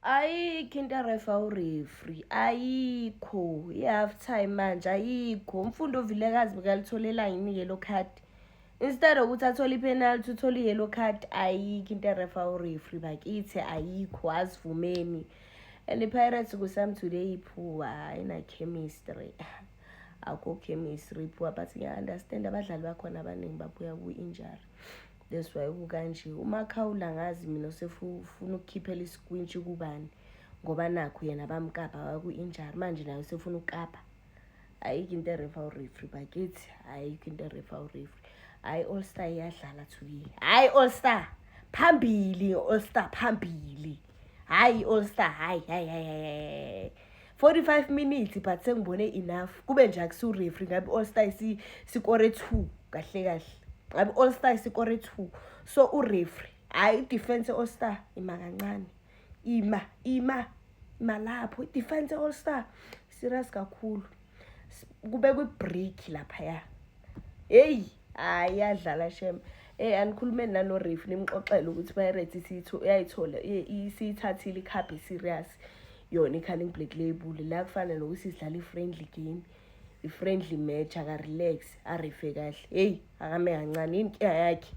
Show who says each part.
Speaker 1: Ayikho into erefa u-referee, ayikho. I-half time manje ayikho. UMfundo Vilakazi bekalitholela yini i-yellow card? Instead ukuthi athole i-penalty, uthole i-yellow card. Ayikho into erefa u-referee bakithi, ayikho, asivumeni. And i-Pirates kusam today i-poor, ayina-chemistry. Akho chemistry, i-poor, but ngiya-understand, abadlali bakhona abaningi babuya ku-injury. That's why kukanje. UMakhawula ngazi mina usefuna ukukhiphela isikwintshi kubani, ngoba nakho yena bamkapa waku-injury, manje naye usefuna ukukapa. Ayikho into erefa u-referee bakithi, ayikho into erefa u-referee. Hhayi, All Star iyadlala today. Hhayi, All Star phambili, All Star phambili. Hhayi, All Star, hhayi hhayi hhayi hhayi. 45 minutes, but sengibone enough. Kube nje akusiwu-referee, ngabe i-All Star sikore 2 kahle kahle. Ngabe i-All Star sikore 2. So u-referee, hhayi, i-defense All Star ima kancane. Ima, ima, ima lapho. I-defense All Star serious kakhulu. Kubekwa i-brick laphaya. Hey, hayi, iyadlala shem. Eh, anikhulumeni nano-ref, nimxoxele ukuthi Pirates iyayithola, isiyithathile i-cup serious. Yona i-Carling Black Label la kufana nokuthi sidlala i-friendly game, i-friendly match. Aka-relax, arefe kahle. Hey, akame kancane, inkinga yakhe.